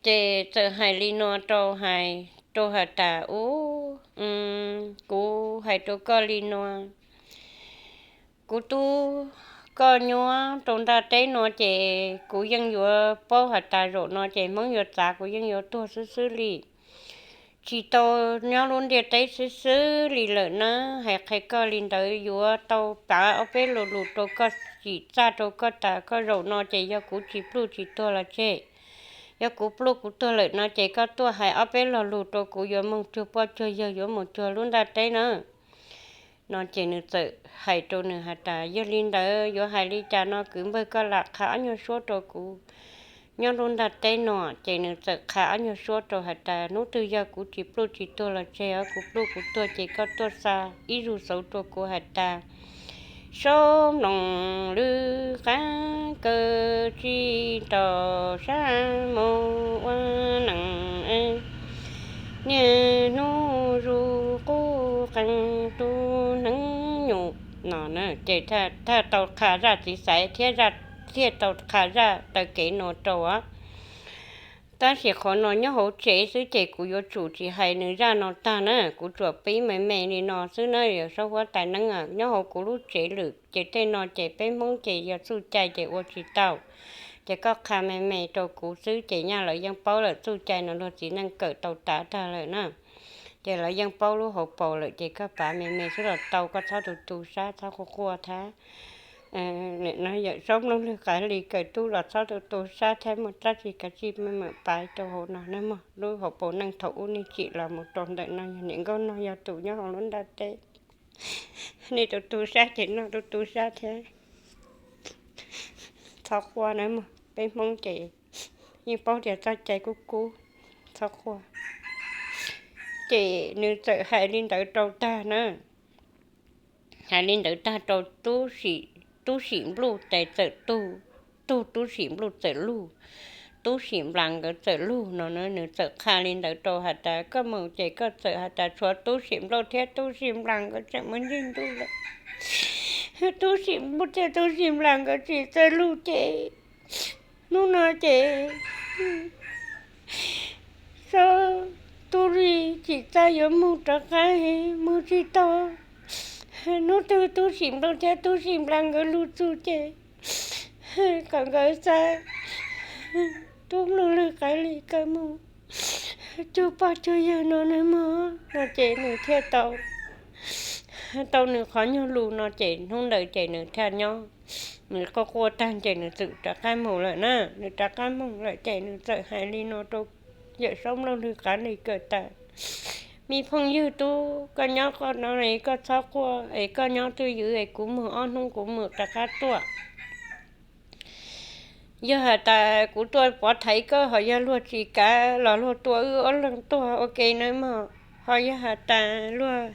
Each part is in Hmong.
Ces txawm hais li no rau, hais rau has tas, Ub, kuv hais rau koj li no, kuv tub, koj nyob rau ntaj teb no ces kuv yeej yuav paub has tas zaum no ces Hmoob yuav txav kuv yeej yuav tuag xwb xwb li. Tsis tau nyob lub ntiaj teb xwb xwb li lawm na. Hais qhia koj li ntawd yuav tau pav ob peb lo lus rau koj, tsim txaj rau koj tas koj zaum no ces yog kuv tsis pluj tsis tuag los tseg. Yog kuv pluj kuv tuag lawm no ces koj tuaj hais ob peb lo lus rau kuv yuav mus cuag poj cuag yawg yuav mus cuag lub ntaj teb na. No ces nws txawm hais rau nws has tas, Yog li ntawd yuav hais li cas no kwv npawg, koj lam qha ob nyuag suab rau kuv nyob lub ntaj teb no. Ces nws txawm qha ob nyuag suab rau has tas, Hnub twg yog kuv tsis pluj tsis tuag los tseg, kuv pluj kuv tuag ces koj tuaj xa ib zug xauv rau kuv has tas, Saub mloog lwm qab kaw tsis tau sab mus ua neej, niaj hnub zuj qub qees tus hneev nyuj no na. Ces thaj tau qha zaj txiv xaiv thiab, thiaj tau qha zaj taw kev no rau. Tab sis qhov no nyob hauv tsev xwb ces kuv yuav tsum tsis hais nws zaj no tag na, kuv tsuas pib me me li no xwb na. Yawm Saub huab tais neeb, nyob hauv kuv lub tsev lwm ces tej no ces peb Hmoob ces yog txuj cai ces ua tsis tau. Ces koj qha me me rau kuv xwb ces nyaj lawv yeej paub lawm, txuj cai no luag txiv neej kawm tau tav tag lawm na. Ces lawv yeej paub lub hauv paus lawm ces koj pav me me xwb los tau, koj txhob tu tu sab, txhob quaj quaj thiab. Yawm Saub mloog lwm qab li kaw tub los txhob tu tu sab thiab mog, tab sis kav tsij maj mam pav rau hauv no na mog. Lub hauv paus neej thaum ub nej tsim los mus rau ntawm no yog niam nkauj no yog tus nyob hauv lub ntaj teb. Nej tu tu sab ces noj tu tu sab thiab. Txhob quaj na mog, peb Hmoob ces yeej paub tias txoj cai kub kub, txhob quaj. Ces nws txawm hais li ntawd rau tag na. Hais li ntawd tag rau tub sim npluj ces txawm tug, tub sim npluj txawm lug, tub sim nplas nkawd txawm lug no na. Nws txawm qha li ntawd rau has tas, Koj mus ces koj txawm has tas tshuav tub sim npluj thiab tub sim nplas nkawd tseem mus ncig ntuj lawm. Tub sim npluj thiab tub sim nplas nkawd tsis txawj lug ces hnub no ces Saub tub li tsis txaj yuav mus rov qab, mus tsis tau. Hnub twg tub sim npluj thiab tub sim nplas nkawd lug txug ces kom nkawd xa tub mloog lwm qab li kaw mus cuag pog cuag yawg no na mog. No ces nws thiaj tau, tau nws qhov nyuag lus no ces hnub ntawd ces nws thiaj nyob. Nws quaj quaj tag ces nws txawm rov qab mus lawm na. Nws rov qab mus lawm ces nws txawm hais li no rau Yawm Saub mloog lwm qab li kaw tas, Me phooj ywg tub, koj nyob qhov no es koj txhob quaj es koj nyob twj ywm es kuv mus ob hnub kuv mam rov qab tuaj. Yog has tas kuv tuaj pov thaiv koj ho yog luag tsis kav los luag tua wb ob leeg tuag ua ke nawb mog. Ho yog has tas luag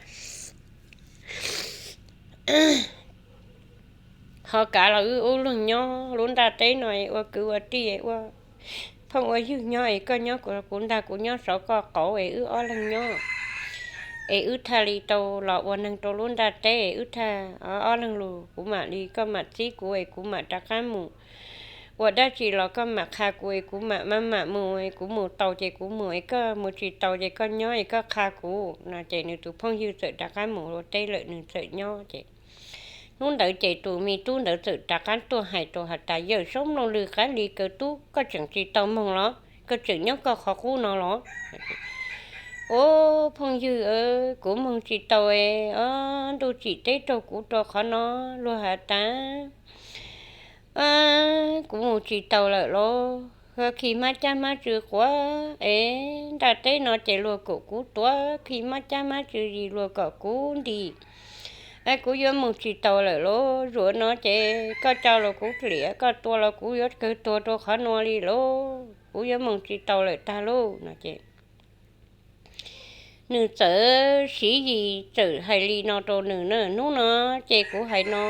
ho kav los wb ob leeg nyob lub ntaj teb no ua kwv ua tij, ua phooj ua ywg nyob es koj nyob kuv ntag, kuv nyob saum koj qauv es wb ob leeg nyob es wb thiaj li tau los ua neeg rau lub ntaj teb es wb thiaj ob leeg lus, kuv mam li koj mam txib kuv es kuv mam rov qab mus. Ua dab tsi los koj mam qha kuv es kuv mam maj mam mus es kuv mus tau ces kuv mus es koj mus tsis tau ces koj nyob es koj qha kuv no. Ces nws tus phooj ywg txawm rov qab mus ua teb lawm, nws txawm nyob ces hnub ntawd ces tus me tub ntawd txawm rov qab tuaj hais rau has tas, Yawm Saub mloog lwm qab li kaw tub, koj tseem tsis tau moog los koj tseem nyob koj qhov qub no los? Au phooj ywg, kuv moog tsis tau es ob ntuj tsim teb raug kuv rau qhov no. Luag has tas kuv mus tsis tau lawm los, khi hmab cab hmab tsw quav es ntaj teb no ces luag kom kuv tuav khi hmab cab hmab tsw zis luag kom kuv nti. Es kuv yuav mus tsis tau lawm los, zaum no ces koj coj los kuv dliam, koj tua los kuv yuav kawg tuag rau qhov no li los, kuv yuav mus tsis tau lawm tag lauj no ces nws txawm Siv Yis txawm hais li no rau nws na, Hnub no ces kuv hais no,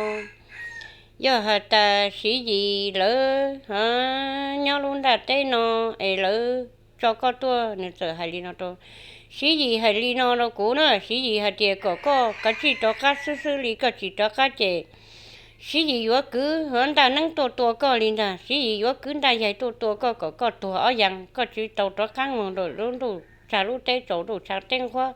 yog has tas Siv Yis lawv nyob lub ntaj teb no es lawv tso koj tuaj, nws txawm hais li no rau, Siv Yis hais li no rau kuv na, Siv Yis hais tias kom koj kav tsij rov qab xwb xwb li, koj tsis rov qab ces Siv Yim yuav kwv ntaj neeb tuaj tua koj li ntag, Siv Yim yuav kwv ntaj yaig tuaj tua koj kom koj tuag ob yaas, koj tsis tau rov qab mus lawm. Lub ntuj tshav lub teb tsaus, ntuj tshav teb nqhuab,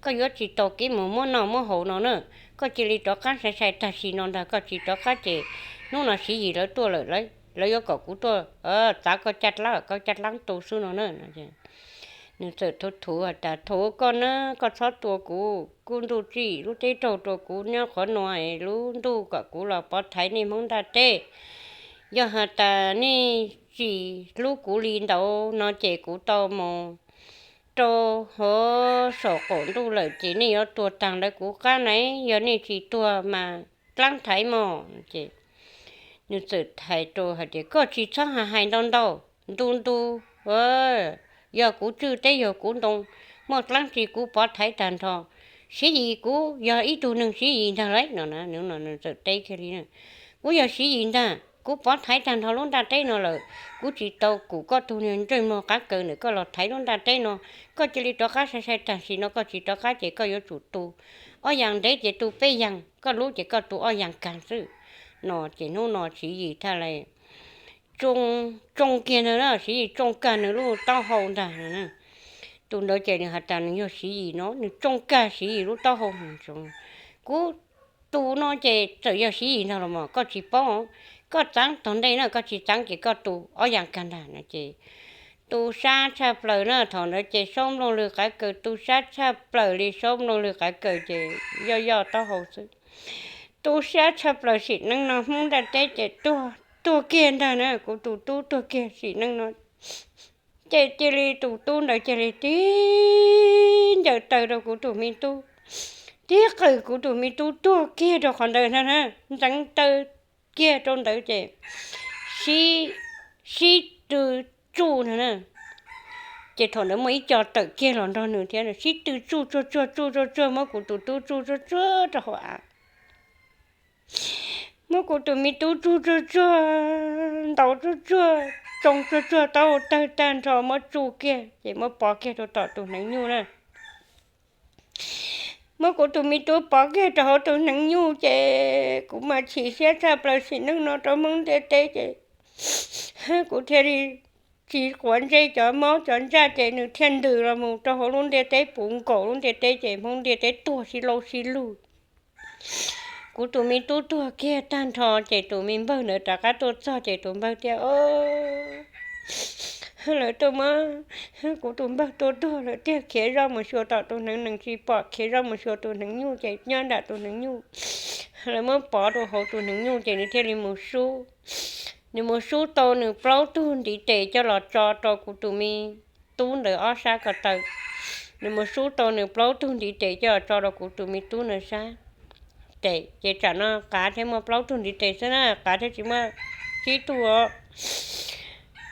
koj yuav tsis tau kev mus muab noj muab haus no na. Koj cia li rov qab sai sai tag sim no ntag, koj tsis rov qab ces hnub no Siv Yim lawv tuaj lawm, lawv yuav kom kuv tuaj txav koj caj dlaab, koj caj dlaab tu xwb no na. Nws txawm thuv thuv has tas, Thuv koj na, koj txhob tua kuv, kuj ntuj tsim lub teb raug rua kuv nyob qhov no, lub ntuj kom kuv los pov thaiv nej Hmoob ntaj teb. Yog has tas nej tsis hlub kuv li ntawd no ces kuv tau mus rau hauv saum qaum ntuj lawm ces nej yuav tuag taag ntawm kuv qab na. Yog nej tsis tuag mas dlaab thaiv mog. Ces nws txawm hais rau hais tias, Koj tsis txhob hais hais ntau ntau, ntu ntu, yog kuv tswj teb yog kuv ntoo, muaj dlaab tsi kuv pov thaiv tag nrho. Siv Yim kuv yog ib tug neeg Siv Yim ntag lauj no na. Nws txawm teb kiag li, Kuv yog Siv Yim ntag, kuv pov thaiv tag nrho lub ntaj teb no lawm, kuv tsis tau kum koj tug niag ntsej muag qav kaws ntawm koj los thaiv lub ntaj teb no. Koj cia li rov qab sai sai tag sim no, koj tsis rov qab ces koj yuav tsum tu ob yaas ntev ces tu peb yaas, koj lub ces koj tu ob yaas kag xwb no. Ces hnub no Siv Yim thaj li tsoo kiag ntag na, Siv Yim tsoo kag nws lub taub hau ntag. Tus ntawd ces nws has tas nws yog Siv Yim no, nws tsoo kag Siv Yim lub taub hau. Kuv tus no ces txawm yog Siv Yim ntag los mas koj tsis paub, koj txaav tom ntej na, koj tsis txaav ces koj tu ob yaas kag ntag no. Ces tu sab tshaj plaws na, thaum ntawd ces Saub Nplooj Lwg qav kaws tu sab tshaj plaws li, Saub Nplooj Lwg qav kaws ces yoj yoj taub hau xwb. Tu sab tshaj plaws, sim neej no Hmoob ntaj teb ces tuag kiag ntag na, kuv tus tub tuag kiag sim neej no. Ces cia li tus tub ntawd cia li tib ncaws taw rau kuv tus me tub, tib qws kuv tus me tub tuag kiag rau qhov ntawd ntag na, ntxeev taw kiag rau ntawd ces sib tw tsuj ntag na. Ces thaum ntawd muaj ib co tawm kiag los nrog nws thiab, sib tw tsuj tsuag tsuag tsuj tsuag tsuag, muab kuv tus tub tsuj tsuag tsuag rau hauv av. Muab kuv tus me tub tsuj tsuag tsuag, ntaus tsuj tsuag, tsoo tsuj tsuag, taub hau tawg tag nrho muab tsuj kiag ces muab pov kiag rau tom tus hneev nyuj na. Muab kuv tus me tub pov kiag rau hauv tus hneev nyuj ces kuv mas chim siab tshaj plaws, sim neej no rau Hmoob ntiaj teb ces kuv thiaj li tsis quav ntsej cov mob cov ntsaj ces nws thiaj ntws los mus rau hauv lub ntiaj teb puv nkaus lub ntiaj teb ces Hmoob ntiaj teb tuag sib laub sib lug. Kuv tus me tub tuag kiag tag nrho ces tus me npawg ntawd rov qab tuaj txog ces tus npawg thiaj, lawv tuaj muab kuv tus npawg tua tuag, lawv thiaj khiav zoj mus xyuas tom tus hneev nees tsis pom, khiav zoj mus xyuas tus hneev nyuj ces nyob nram tus hneev nyuj. Lawv muab pov rau hauv tus hneev nyuj ces nws thiaj li mus sub. Nws mus sub tau nws plaub tug ntiv tes coj los tso rau kuv tus me tub ntawd ob sab ko taw. Nws mus sub tau nws plaub tug ntiv tes coj los tso rau kuv tus me tub ntawd sab tes, ces tsam no qav thiaj muaj plaub tug ntiv tes xwb na, qav thiaj tsis muaj tsib tug os.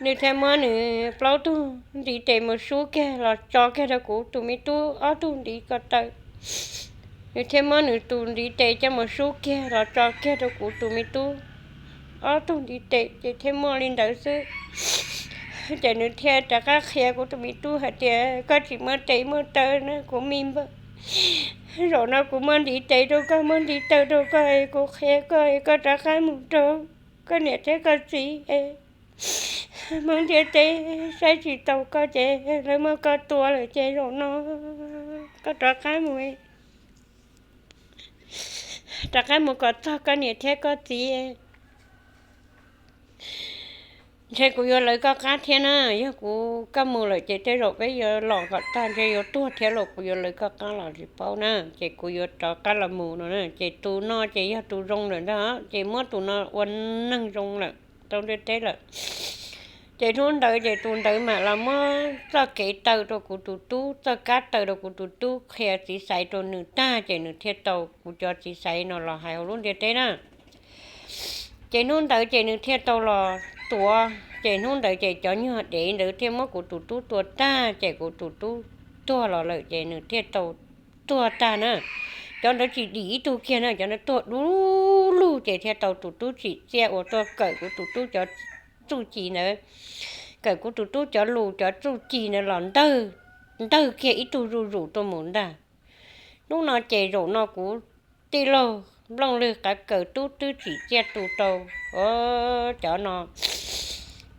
Nws thiaj muab nws plaub tug ntiv tes mus sub kiag los tso kiag rau kuv tus me tub ob tug ntiv ko taw. Nws thiaj muab nws tus ntiv tes coj mus sub kiag los tso kiag rau kuv tus me tub ob tug ntiv tes, ces thiaj muaj li ntawd xwb. Ces nws thiaj rov qab qhia kuv tus me tub hais tias, Koj tsis muaj tes muaj taw na kuv me npawg. Zaum no kuv muaj ntiv tes rau koj, muaj ntiv taw rau koj, kuv qhia koj, koj rov qab mus rau koj niam thiab koj txiv, Hmoob ntiaj teb saib tsis taus koj ces lawv muab koj tua lawm ces zaum no koj rov qab mus, rov qab mus kom txog koj niam thiab koj txiv. Ntshe kuv yuav lawv koj qab thiab na, yog kuv koj mus lawm ces tej zaum peb yuav los kom tag, ntshe yuav tuag thiab los kuv yuav lawv koj qab los tsis paub na, ces kuv yuav rov qab los mus no na. Ces tus no ces yog tus zoo lawm ntag, ces muab tus no ua neeg zoo lawm rau ntiaj teb lawm. Ces hnub ntawd ces tus ntawd mam los muab txoj kev taw rau kuv tus tub, txoj kab taw rau kuv tus tub, qhia txiv xaiv rau nws tag ces nws thiaj tau kuv cov txiv xaiv no los hais hauv lub ntiaj teb na. Ces hnub ntawd ces nws thiaj tau los tuav, ces hnub ntawd ces cov nyuag dev ntawd thiaj muab kuv tus tub tua tag ces kuv tus tub tuag los lawm ces nws thiaj tau tuag tag na. Cov ntawd tsis dim ib tug kiag na, cov ntawd tuag du lug ces thiaj tau tus tub tsim txiaj uas tuaj kawm kuv tus tub cov txuj ci ntawd, kawm kuv tus tub cov lus cov txuj ci ntawd los ntawg kiag ib tug zuj zus tuaj mus ntag. Hnub no ces zaum no kuv tij laug nplooj lwg qav kaws tub twb tsim txiaj tu rau cov no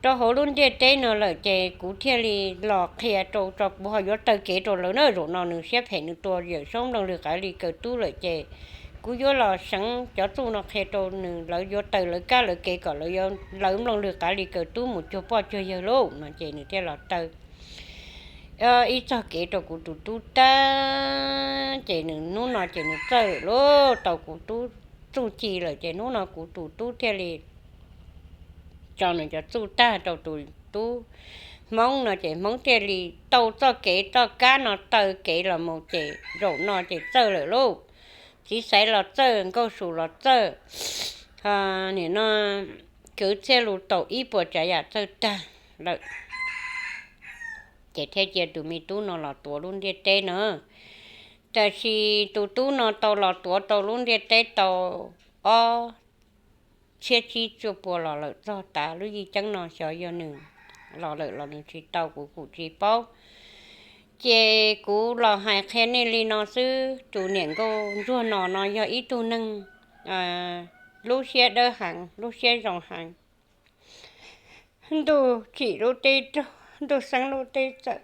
rau hauv lub ntiaj teb no lawm ces kuv thiaj li los qhia rau tso kuv ho yuav taw kev rau lawv na. Zaum no nws siab phem nws tua Yawm Saub nplooj lwg qav li kaws tub lawm ces kuv yuav los seev cov txuj no qhia rau nws, lawv yuav taw lawv kab lawv kev kom lawv, lawv nplooj lwg qav li kaws tub mus cuag poj cuag yawg lauj no ces nws thiaj los taw ib txoj kev rau kuv tus tub tag ces nws hnub no ces nws txawj lawm lauj, tau kuv tub txuj ci lawm ces hnub no kuv tus tub thiaj li tso nws cov txuj tag rau tus tub Hmoob no ces Hmoob thiaj li tau txoj kev txoj kab no taw kev los mus ces zaum no ces txawj lawm lauj. Txiv Xaiv los txawj, Nkauj Sus los txawj, nim no kwv txhiaj lus tau ib puas tsav yam txawj tag lawm ces thiaj cia tus me tub no los tuav lub ntiaj teb no. Tab sis tus tub no tau los tuav tau lub ntiaj teb tau ob txhiab tsib cuaj pua los lawm txog tav lub yij ceeb no xyov yog nws los lawm los nws tsis tau kuv kuj tsis paub. Ces kuv los hais qhia nej li no xwb, tus niam nkauj ntsuag no no yog ib tug neeg lub siab dawb heev, lub siab zoo heev, ntuj tsim lub teb raug, ntuj xeeb lub teb txawm.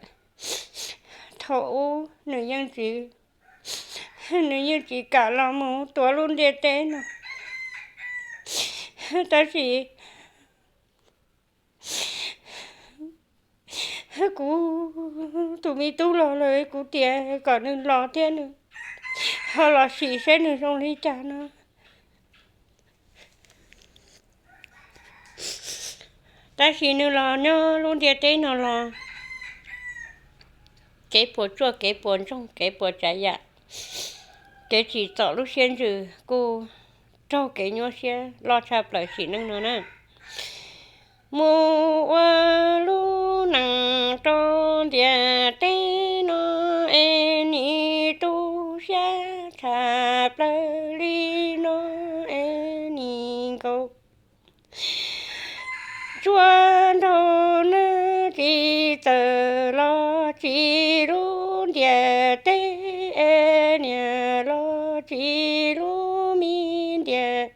Thaum ub nws yeej tsis, nws yeej tsis kam los mus tuav lub ntiaj teb no, tab sis kuv tus me tub los lawm kuv tias kom nws los thiab nws ho los sim seb nws zoo li cas no. Tab sis nws los nyob lub ntiaj teb no los kev puas tsuaj, kev puas ntsoog, kev puas tsav yam, kev tsim txom lub siab ntsws kuj raug kev nyuaj siab loj tshaj plaws sim neej no na. Mus ua lub neej rau ntiaj teb no es nim tu siab tshaj plaws li no es nim nkaus ntsuag nraug nab tsis txawj los tsis lub ntiaj teb es niam los tsis lub me ntiaj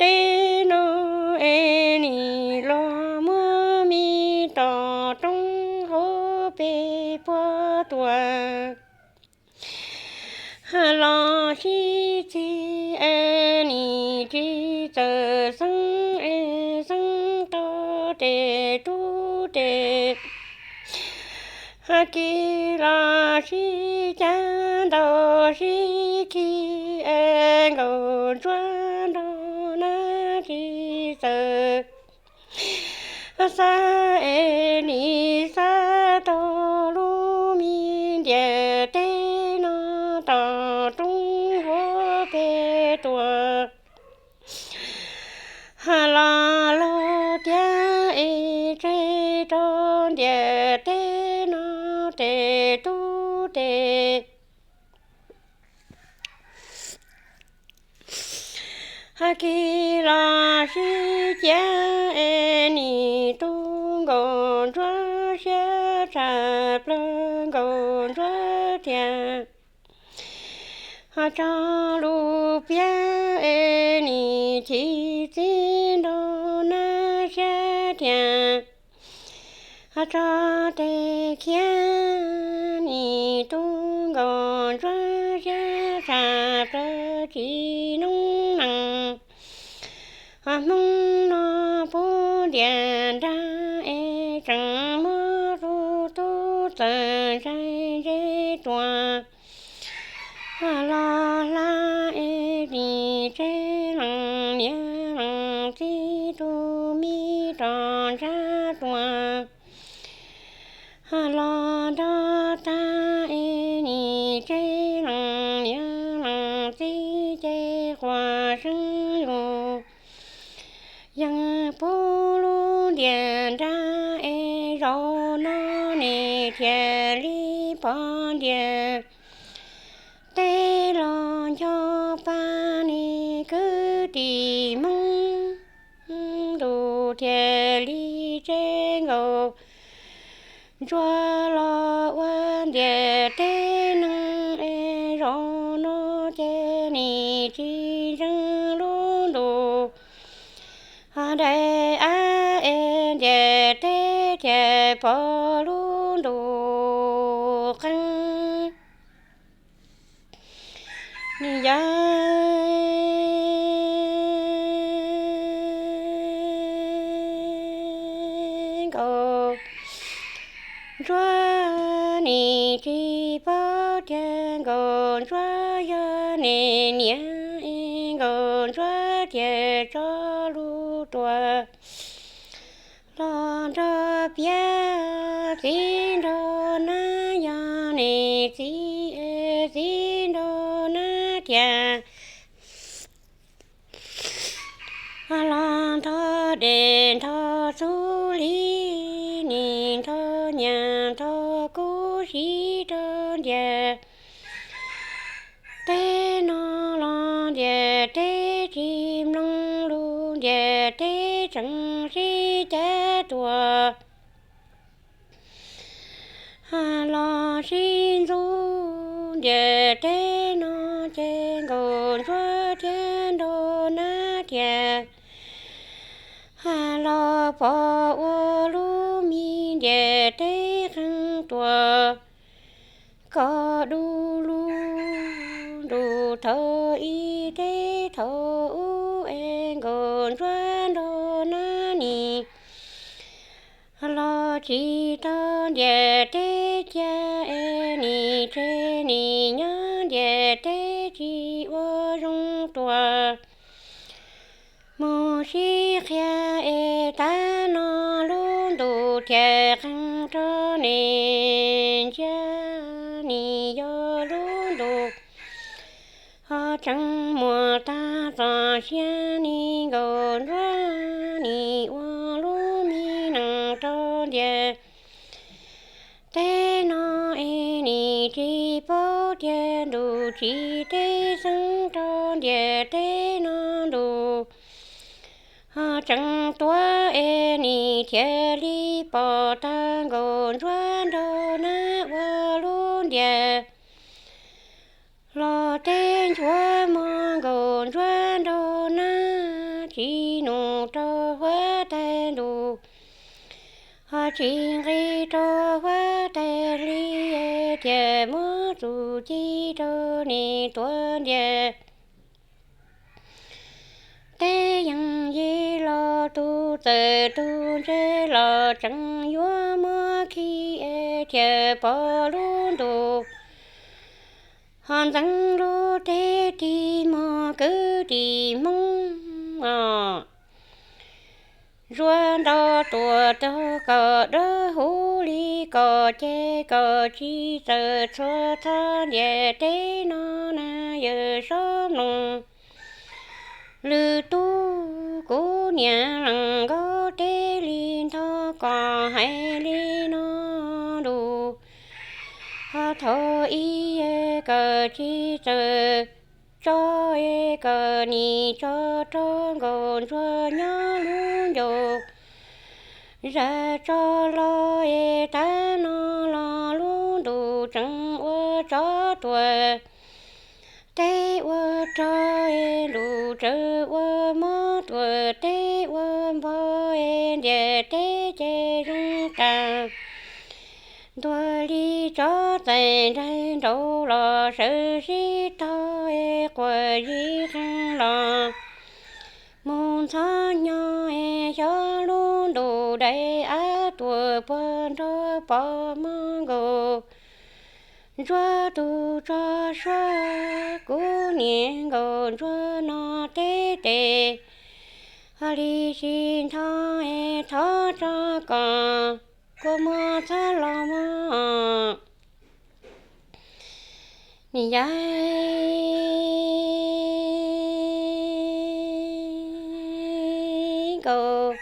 teb no es nim los muab me tos roob hauv peb puab tuaj los sib txig es nim tsis txawj xeeb es xeeb tau tes rub tes kis los sib cav ntau sib khi es nkaus ntsuag nraug nab tsis txawj xav es nim xav tau lub me ntiaj teb no tos roob hauv peb tuaj los log tiag es tseg rau ntiaj teb no tes rub tes kis los sib cav es nim tu nkaus ntsuag siab tshaj plaws nkaus ntsuag tiag tso lub piab es nim chim txij nraug nab siab tiag tso tes khiav nim tu nkaus ntsuag siab tshaj plaws tsis noob neej Hmoob no puv ntiaj nrag es tseem muab tus tub txawj ntshai ntse tuaj los hla es nim tseg leej niam leej txiv tus me roj ntsha tuaj los nrog tag es nim tseg leej niam leej txiv ces quas seeb yus yeej puv lub ntiaj nrag es zaum no nim thiaj li pom ntiaj teb los nco pa nim kwv tij Hmoob ntuj thiaj li tseg nkaus ntsuag los ua ntiaj teb neeg es zaum no ces nim nim tsis ntseeg lub ntuj, ho daim av es ntiaj teb thiaj pom lub ntuj qeeb. Nim yog Nkauj Ntsuab nim tsis paub tias Nkauj Ntsuab yog nws niam es Nkauj Ntsuab thiaj tso lus tuaj los nrog piav txiv nraug nab yog nws txiv, txiv nraug nab thiaj los nrog dej nrog xub li, nim nrog nyiaj nrog kub siv rau ntiaj teb no los ntiaj teb tsis mloog lus, ntiaj teb tseem sib cav tuaj los sib ntxub ntiaj teb no, ces Nkauj Ntsuab thiab nraug nab thiaj los pom ua lub me ntiaj teb qeeb tuaj kom du lub ntuj thaum ib teb thaum ub es Nkauj Ntsuab nraug nab nim los tsis tau ntiaj teb cia es nim tseg nim nyob ntiaj teb tsis ua zoo tuaj mus sib qhia es tab no lub ntuj thiaj qeeg rau nws ntsia, nim yog lub ntuj ho tseem muaj tag txoj sia, nim Nkauj Ntsuab nim ua lub me neej rau ntiaj teb no es nim tsis paub tias ntuj tsim teb xeeb rau ntiaj teb no ntuj ho tseem tuaj es nim thiaj li pom tag Nkauj Ntsuab nraug nab ua lub ntiaj los teb nchuav mog. Nkauj Ntsuab nraug nab tsis nug rau huab tais ntuj, ho tsis nqis rau huab tais hli, thiaj muab txuj ci rau nws tuav ntiaj teb yeej yig los tus txawj tus ntse los tseem yuav muab khi es thiaj pom lub ntuj ho ntxeev lub teb tig mog kwv tij Hmoob os. Ntsuab nraug tuaj tau kom dawb huv li kom ces kom tsis txawj txhua txog ntiaj teb no na yawm saub mloog. Lwm tus kuv niam leej nkaub teb li ntog kom hais li no ntuj ho thaum ib kom tsis txawj tso es kom nim tso rau Nkauj Ntsuab nyob lub ncauj zam tso los es tab no los lub ntuj tseem ua tsov tuaj teb ua rog es ntuj tseem ua mob tuaj teb ua npog es ntiaj teb ces zoo tas ntuag li tsov txaij nraug nraug los sawv sib tog es quas zib qeeg los mus ntxhov nyo es xyov lub ntuj daim av tuaj puag nrog pom mog. Nkauj Ntsuab tus tso suab kuv niam Nkauj Ntsuab no teb tes ho li sib nthov es thov tso kom kua muag txhob los mog. Nim yog Nkauj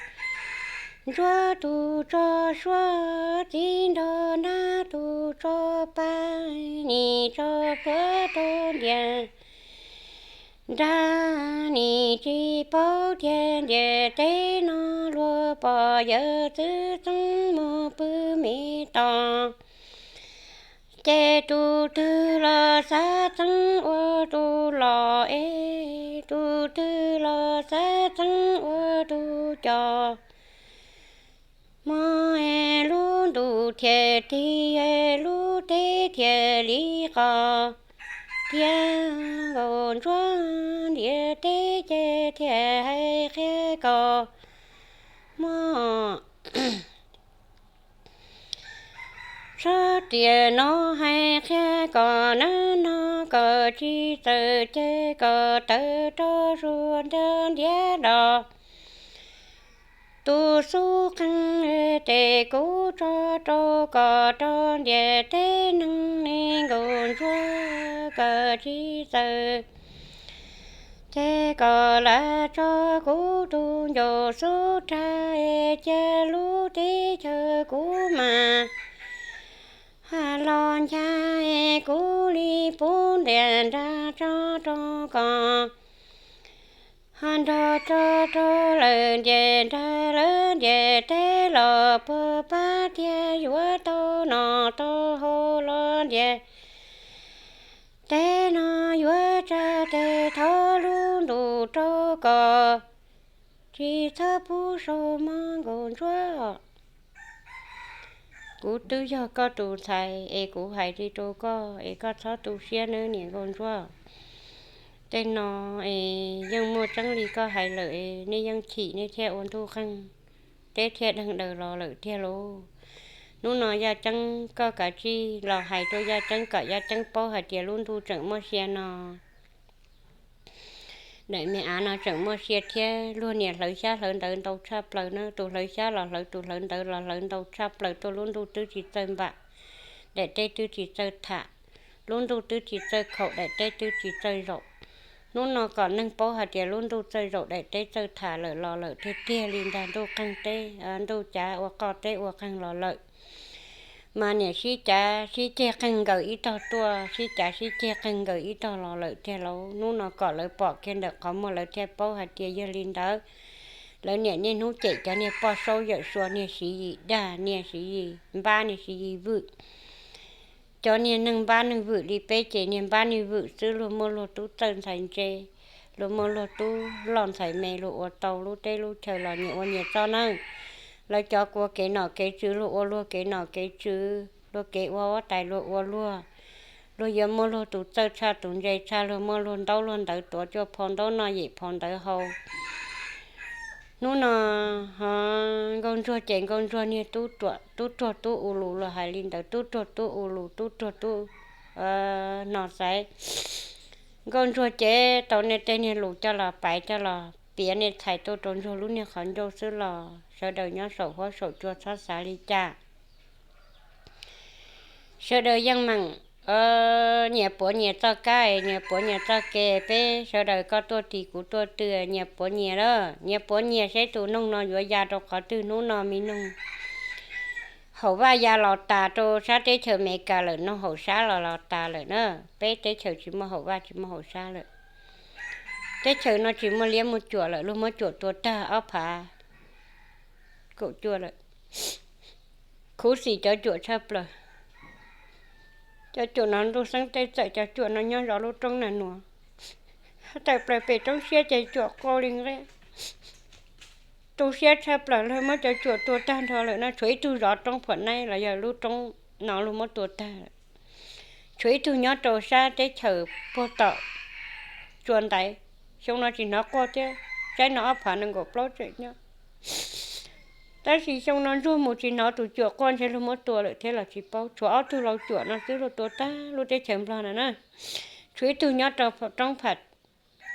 Ntsuab tus tso suab txiv nraug nab tus tso pab nim tso plhuav rau ntiaj nrag nim tsis paub tias ntiaj teb no luag pom yawm txwv txoob mus pw me tos. Ces tus twg los xav txeeb ua tus los es, tus twg los xav txeeb ua tus coj, hmo es lub ntuj thiaj tig es lub teb thiaj li qos, tiag nkaus ntsuab ntiaj teb ces thiaj hais qhia kom muaj txhob tiam no hais qhia kom nab no kom tsis txawm ces kom tawm rau suas ntiaj ntiaj los. Tus xub qeej tes kuv tso rau kom rau ntiaj teb neeg li nkaus ntsuag kom tsis txawm ces kom lam tso kuv tus ncaus xub rag cia lub teb chaws kuv mas ha los ncaj es kuv li pub ntiaj nrag tso rau kom ho nrog tso rau lawm ntiaj nrag lawm ntiaj teb los puag pab tiag yuav tau noj tau haus los ntiaj teb no yuav tsa tes thov lub ntuj rau kom tsis txhob pub sau mob nkaus ntsuab. Kuv twb yog koj tus ntxhais es kuv hais li rau koj es koj txhob tu siab nawb niam nkaus ntsuab. Tej no es yeej muaj tseeb li koj hais lawm es nej yeej chim nej thiaj ua ntuj qeej, teb thiaj deeg daws los lawm tiag lauj. Hnub no Yaj Ceeb koj kav tsij los hais rau Yaj Ceeb kom Yaj Ceeb paub hais tias lub ntuj tseem muaj sia no. Daim me av no tseem muaj sia thiab luag niam hlawv xyab hlawv ntawv ntau tshaj plaws na, tus hlawv xyab los hlawv, tus hlawv ntawv los hlawv ntau tshaj plaws tuaj, lub ntuj twb tsis txawj npam, daim teb twb tsis txawj tham, lub ntuj twb tsis txawj khaum, daim teb twb tsis txawj zaum. Hnub no kom neeg paub hais tias lub ntuj txawj zaum daim teb txawj tham lawm los lawm tiag tiag li ntag ntuj qeej teb, ntuj cav ua qoj teb ua qeeg los lawm. Mas niam sib cav sib ceg qeeg nkaws ib tog tuaj, sib cav sib ceg qeeg nkaws ib tog los lawm tiag lauj. Hnub no kom lawv pom kiag ntawm qhov muag lawv thiaj paub hais tias yog li ntawd. Lawv niam niaj hnub cem cov niag poj saub yawm sua, niag Siv Yis dag, niag Siv Yis npab, niag Siv Yis vwm. Cov niag neeg npab neeg vwm li peb ces niag npab niag vwm xwb, luag muaj luag tub txawj ntxhais ntse, luag muaj luag tub loj ntxhais me, luag ua tau lub teb lub chaw los nyias ua nyias txoj neej. Lawv cov kuv ua kev nom kev tswv, luag ua luag kev nom kev tswv, luag kev ua huab tais luag ua luag. Luag yuav muaj luag tus txawj tshaj tus ntse tshaj, luag muaj luag ntaub luag ntawv tuav cuaj phau ntaub noj yim phau ntawv haus. Hnub no ho Nkauj Ntsuag ces Nkauj Ntsuag niag tub ruam, tub ruag tub u lus los hais li ntawd, tub ruag tub u lus, tub ruag tub no xaiv. Nkauj Ntsuag ces tau nej tej niag lus coj los paiv coj los piav nej txhais tuaj rau Ntsuag lub niag qhov ncauj xwb los sawv daws nyob saum huab saum cua txhob xav li cas. Sawv daws yeej meem nyias puav nyias txoj kab, nyias puav nyias txoj kev, peb sawv daws koj tuaj tis kuv tuaj tw, nyias puav nyias lawm, nyias puav nyias seb tus noog no yuav ya rau qhov twg. Hnub no me noog haum vaj ya los tas rau sab teb chaws Amelikas lawm, noog haum sab los los tas lawm na. Peb teb chaws tsis muaj haum vaj tsis muaj haum sab lawm. Teb chaws no tsis muaj liab muaj cuam lawm, luag muab cuam tua tag ob phav kaum cuaj lawm. Khuv xim cov cuam tshaj plaws. Cov cuam no ntuj xeeb teb txawm, cov cuam no nyob zov lub roob Nag Nuam. Tawm plaws pem roob siab ces cuam quaj li nqeb. Tu siab tshaj plaws, luag muab cov cuam tua tag nrho lawm no, tshuav ib tug zov roob Phuam Naib los yog lub roob no luag muab tua tag lawm. Tshuav ib tug nyob rau sab teb chaws puag tom tsua ntaiv. Xyoo no tsis hnov quaj thiab, tsaib no ob phav nees nkaum plaub tseem nyob. Tab sis xyoo no Ntsuag mus tsis hnov tus cuam quaj, ntshe luag muab tua lawm thiab los tsis paub. Tshuav ob tug lau cuam no xwb, luag tua tag lub teb chaws Nplog no na. Tshuav ib tug nyob rau roob Pham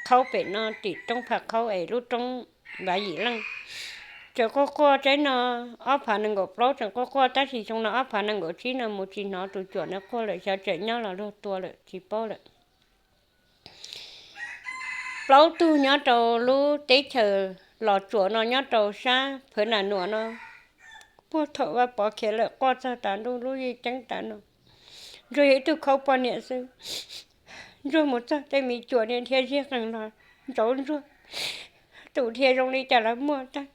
Qhaub pem no, tim roob Pham Qhaub es lub roob Vav Yim Leej. Tseem quaj quaj, tsaib no ob phav nees nkaum plaub tseem quaj quaj, tab sis xyoo no ob phav nees nkaum tsib no mus tsis hnov tus cuam no quaj lawm, xyov tseem nyob los luag tua lawm tsis paub lawm. Plaub tug nyob rau lub teb chaws Los Tsuas no nyob rau sab Phwv Nam Nuam no, puag thaum Vaj Pov khiav lawm quaj txog tas ntuj lub yeej ceeb tas no. Ntsuag yog ib tug khaub poj niam xwb. Ntsuag mus txog tej me cuam niaj dhia ziag qeeg los ntsauv Ntsuag, tus dhia zoo li cas los muaj tag.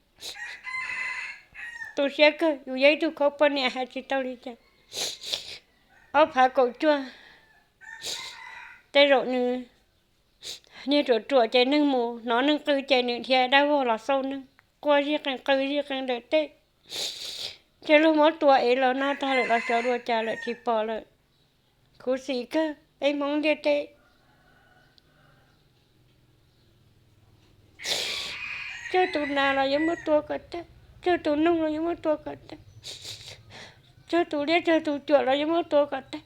Tu siab kawg, yus yog ib tug khaub poj niam hais tsis tau li cas. ob phav kaum cuaj. Tej zaum nws niag ruam ruam ces neeg mus hnov neeg qw ces nws dhia dab vog los xauj neeg, quaj zij qees qw zij qees ntawm tej. Ces luag muab tua ev los noj tag lawm los xyov dua cas lawm tsis pom lawm. Khuv xim kawg peb Hmoob ntiaj teb. Tsawg tus nas los yuav muab tua kom tag, tsawg tus noog los yuav muab tua kom tag, tsawg tus liab tsawg tus cuam los yuav muab tua kom tag.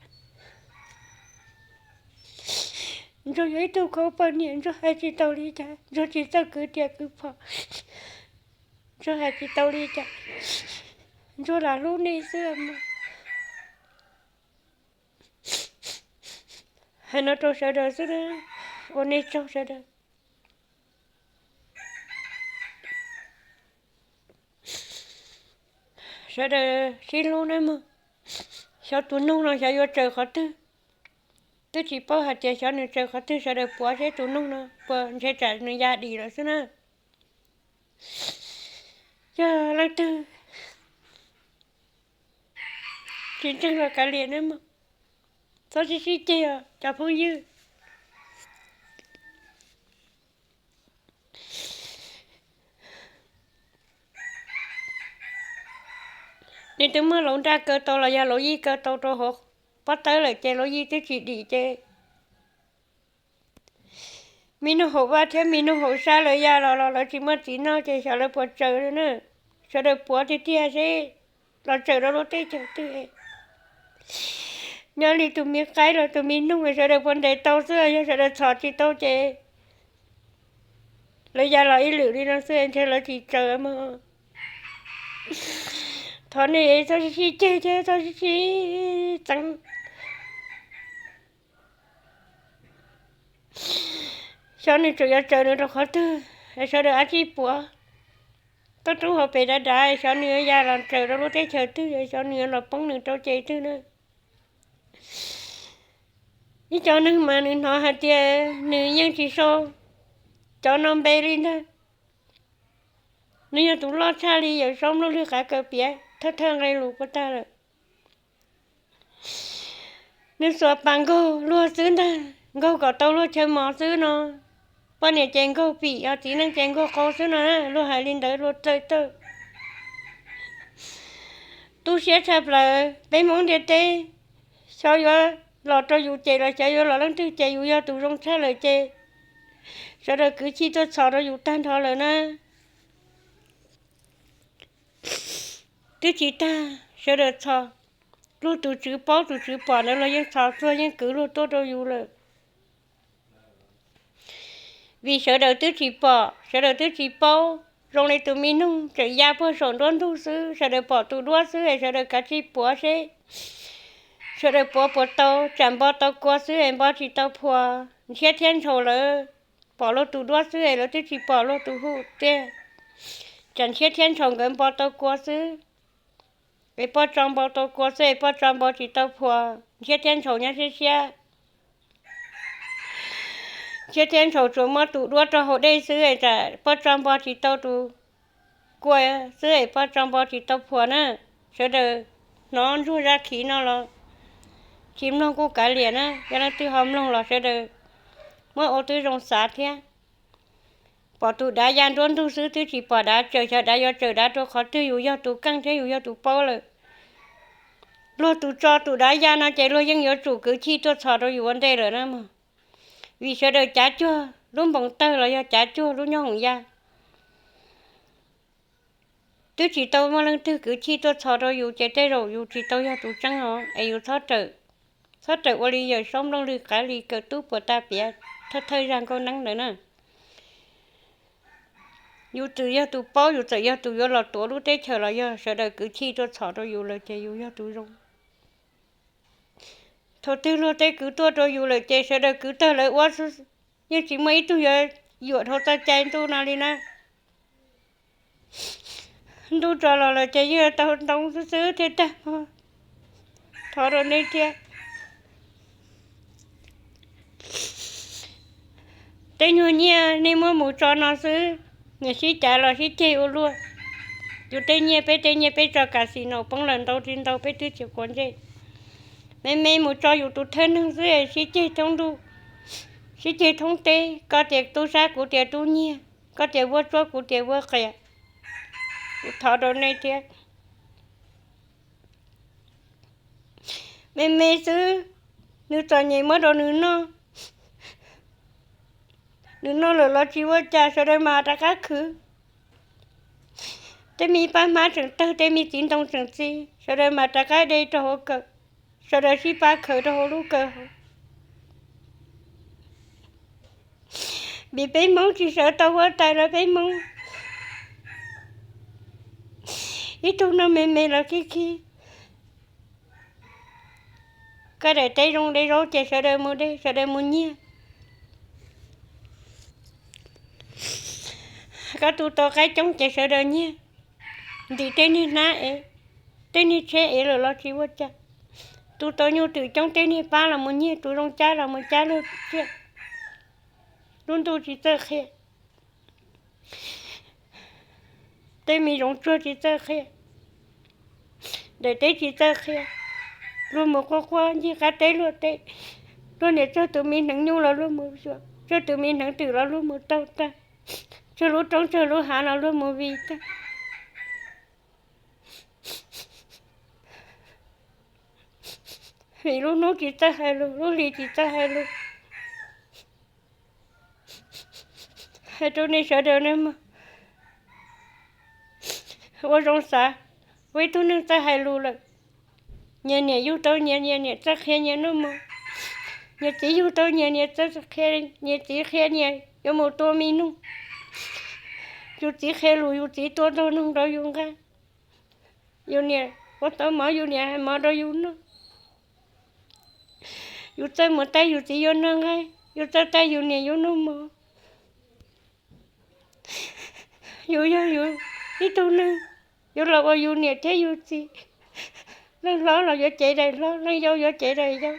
Ntsuag yog ib tug khaub poj niam, Ntsuag hais tsis tau li cas, Ntsuag tsis txawj kwv tiam kwv phom, Ntsuag hais tsis tau li cas, Ntsuag lam hlub nej xwb mas. Hais no rau sawv daws xwb, ua nej tsaug sawv daws. Sawv daws sib hlub nawb mog. Xyov tus noog no xyov yuav tsaws qhov twg, twb tsis paub hais tias xyov nws tsaws qhov twg, sawv daws puav seb tus noog no puas ntshe tsam nws ya dim lawm xwb na. Yog leej twg tsis ntseeg los kav liam nawb mog, txhob sib sib ceg os cov phooj ywg. Nws twb muab lauv nraj kaw tau los yog lauv yij kaw tau rau hauv pob tawb lawm ces lauv yij twb tsis dim ces me noog hauv vaj thiab me noog hauv sab lawv ya los los lawv tsis muaj txiv noj ces xyov lawv puas tsaws na. Sawv daws puav tiag tiag seb los tsaws rau lub teb chaws twg. Nyob li tus me qaib los tus me noog sawv daws puas ntes tau xwb, yog sawv daws txhom tsis tau ces lawv ya los ib lwm li no xwb ntshe lawv tsis tsaws mog. Thov nej txhob sib sib ceg thiab txhob sib sib txeeb. Xyov nws tseem yuav tsaws nws rau qhov twg, sawv daws ab tsib puav. Toj roob hauv pes dav dav, xyov nws yuav ya los tsaws rau lub teb chaws twg, xyov nws yuav los poob nws rau ces twg na. Ib co neeg mas nws hnov hais tias nws yeej tsis sau cov no npe li ntag. Nws yog tus loj tshaj li Yawm Saub Nplooj Lwg Qav Kaws Piav thawj thawj nqe lus puag ta lawm. Nws xuas pas nkaug luag xwb ntag, nkaug kom tau luag chaw mos xwb no. Poj niam ces nkaug pim, txiv neej ces nkaug qau xwb no, luag hais li ntawd luag txawj tawj. Tu siab tshaj plaws peb Hmoob ntiaj teb, xyov yuav los rau yus cem los xyov yuav los leej twg cem, yus yog tus zoo tshaj lawm ces sawv daws kwv chij tuaj txhom rau yus tag nrho lawm na. Twb tsis tag, sawv daws txhom, luag tus tswv paub tus tswv pom ntawd los yeej txhom txuag yeej kwv luag tuaj rau yus lawm. Vim sawv daws twb tsis pom sawv daws twb tsis paub, zoo li tus me noog tseem ya puag saum nruab ntug xwb, sawv daws pom tus duab xwb es sawv daws kav tsij puav seb sawv daws puav puas tau, tsam npo tau kua xwb es npo tsis tau phuas. Ntshiab thiab ntshaus lawv pom luag tus duab xwb es lawv twb tsis pom luag tus hu tiag. Tsam ntshiab thiab ntshaus nkawd npo tau kua xwb es poj tso npo tau kua xwb es poj tso npo tsis tau phuas. Ntshiab thiab ntshaus nyob siab siab, ntshiab thiab ntshaus tsuas muab tus duab rau hauv dej xwb es tsam poj tso npo tsis tau tus kua xwb es poj tso npo tsis tau phuas na. Sawv daws hnov ntsuag zaj khiv no los tsis mloog kuj kav liam na, yog leej twg ho mloog los sawv daws muab ua tib zoo xav thiab. Pom tus dav ya nruab ntug xwb twb tsis pom dav tsaws, xyov dav yuav tsaws dav rau qhov twg, yus yog tus keej thiab yus yog tus paub lawm. Luag tus tso tus dav ya no ces luag yeej yuav tsum kwv chij tuaj txhom rau yus ua ntej lawm na mog. Vim sawv daws cav cuag lub npoos tawg los yog cav cuag lub nyob hoom ya, twb tsis tau muaj leej twg kwv chij tuaj txhom rau yus ces tej zaum yus tsis tau yog tus tseeb os, es yus txhob rawm ua li Yawm Saub Nplooj Lwg Qav Lis Kawm Tub puas ta piav thawj thawj zaj nkauj neeb ntawd na. Yus txawm yog tus paub, yus txawm yog tus yuav los tuav lub teb chaws los yog sawv daws kwv chij tuaj txhom rau yus lawm ces yus yog tus zoo. Thaum twg luag tej kwv tuaj rau yus lawm ces sawv daws kwv tag lawv ua, yeej tsis muaj ib tug yuav yuam dhau txoj cai ntuj no li na. Ntuj tso los lawm ces yeej tau ntoo xwb xwb thiaj tag. Thov rau nej thiab. Tej nyuag nyiaj nej muab mus tso no xwb, niam sib cav los sib ceg ua luaj. Yus tej nyiaj, peb tej nyiaj peb tso kas xis no poob lawm ntau tsis ntau peb twb tsis quav ntsej. Me me mus tso yus tus thawj neeg xwb, sib ceg thoob ntuj, sib ceg thoob teb, koj tias tub sab kuv tias tub nyiag, koj tias vuab tsuab kuv tias vuab qias. Kuv thov rau nej thiab. Me me xwb, nws txom nyem muab rau nws noj. Nws noj lawm los tsis ua cas, sawv daws mas rov qab khwv. Tej me paj hmab tseem tawg, tej me txiv ntoo tseem txi, sawv daws mas rov qab de rau hauv kawm, sawv daws sib pab khaws rau hauv lub kawm hauv. Vim peb Hmoob tsis sawv tau huab tais los peb Hmoob ib tug noj me me los khib khib. Koj daim teb zoo de zaub ces sawv daws mus de, sawv daws mus nyiag. Koj tu tau qaib coob ces sawv daws nyiag. Ntim tej niag hnab ev, tej niag tsheb ev lawm los tsis ua cas. Tu tau nyuj twm coob, tej niag pab los mus nyiag, tus zoo cab los mus cab luag tsiaj. Lub ntuj tsis txawj qhia, tej me zoov tsuag tsis txawj qhia, daim teb tsis txawj qhia. Luag mus quaj quaj ncig qab teb luag teb, luag niam txog tus me hneev nyuj los luag mus xyuas, txog tus me hneev twm los luag mus taug tag, txog lub roob txog lub hav los luag mus vij tag. Vim lub hnub tsis txawj hais lus, lub hli tsis txawj hais lus. Hais rau nej sawv daws nawb mog, ua zoo xav, ua ib tug neeg txawj hais lus lawm, nyias niam yug tau nyias, nyias niam txawj qhia nyias noj mov, nyias txiv yug tau nyias, nyias txawj qhia, nyias txiv qhia nyias yuav mus tua me noog. Yus txiv qhia lus, yus txiv tua ntau noog rau yus nqa. Yus niam ua tau mov, yus niam hais mov rau yus noj. Yus txawj mus taij yus txiv yuav noj nqaij, yus txawj taij yus niam yuav noj mov. Yus yog yus ib tug neeg, yuav los ua yus niam thiab yus txiv. Leej hlob los yuav cev daim hlob, leej yau yuav cev daim yau.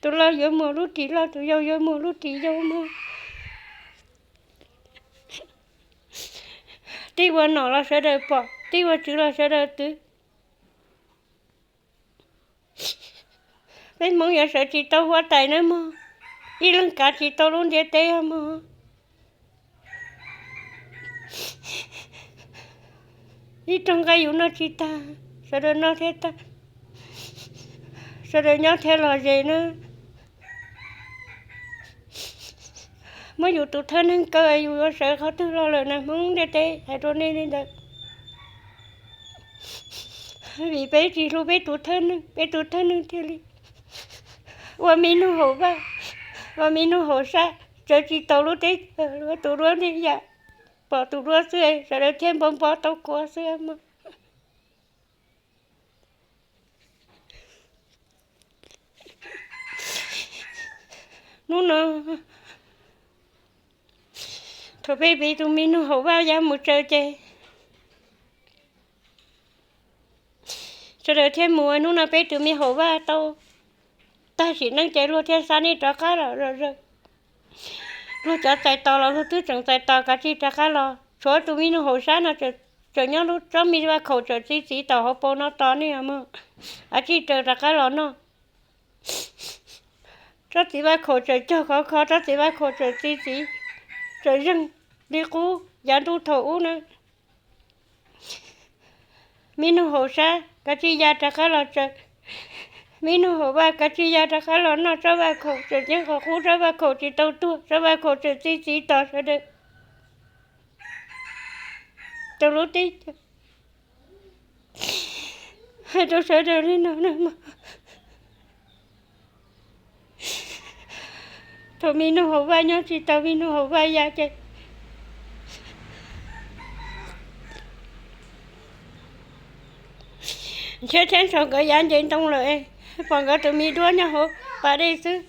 Tus laus yuav muag lub ris loj, tus yau yuav muag lub ris yau mog. Tij ua nom los sawv daws pom, tij ua tswv los sawv daws twv. Peb Hmoob yuav sawv tsis tau huab tais nawb mog, ib leeg kav tsis tau lub ntiaj teb mog. Ib rooj nqaij yus noj tsis tag, sawv daws noj thiab tag, sawv daws nyob thiab lom zem na. Muab yus tus thawj neeg kaw, yus yuav sawv qhov twg los lawm na Hmoob ntiaj teb, hais rau nej li ntawd. Vim peb tsis hlub peb tus thawj neeg, peb tus thawj neeg thiaj li ua me nug haum vaj, ua me nug haum sab, tsawv tsis tau lub teb chaws, ua tus duab ntej yam, pom tus duab xwb, sawv daws thiaj npo npo tau kua xwb mog. Hnub no thaum peb, peb tus me nug haum vaj ya mus tsaws ces sawv daws thiaj mus, hnub no peb tus me haum vaj tau tag sim neej ces luag thiaj xa nej rov qab los zom zaws. Luag cov txais tos los luag twb tseem txais tos, kav tsij rov qab los. Tshuav tus me nug haum sab no tseem nyob lub tsob me vaj khaum tseem txi txiv tom hauv paus no tos nej mog, kav tsij raws rov qab los noj. Tsob txiv vaj khaum tseem cog khov kho, tsob txiv vaj khaum tseem txi txiv, tseem zeeg li qub yav ntuj thaum ub na. Me nug haum sab, kav tsij ya rov qab los tsaws. Me nug haum vaj, kav tsij ya rov qab los noj. Tsob vaj khaum tseem ceeb qhov qub, tsob vaj khaum tsis tau tuag, tsob vaj khaum tseem txi txiv tos sawv daws rau lub teb chaws. Hais rau sawv daws li no na mog. Thaum me nug haum vaj nyob tsis tau, me nug haum vaj ya ces ntshiab tshiab ntshaus nkawd yav nce ntoo lawm, pom nkawd tus me duab nyob hauv pas dej xwb.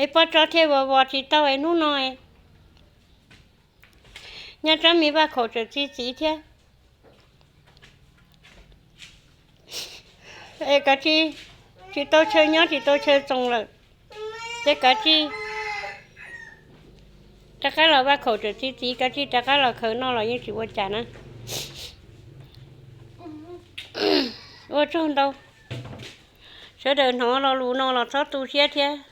Es poj tso thiaj vos vos tsis tau es hnub no nyob tsob me vaj khaum tseem txi txiv thiab. Es kav tsij, tsis tau chaw nyob tsis tau chaw txoos lawm, ces kav tsij rov qab los, vaj khaum tseem txi txiv, kav tsij rov qab los khaws noj los yeej tsis ua cas na. Ua tsaug ntau, sawv daws hnov lo lus no los txhob tu siab thiab.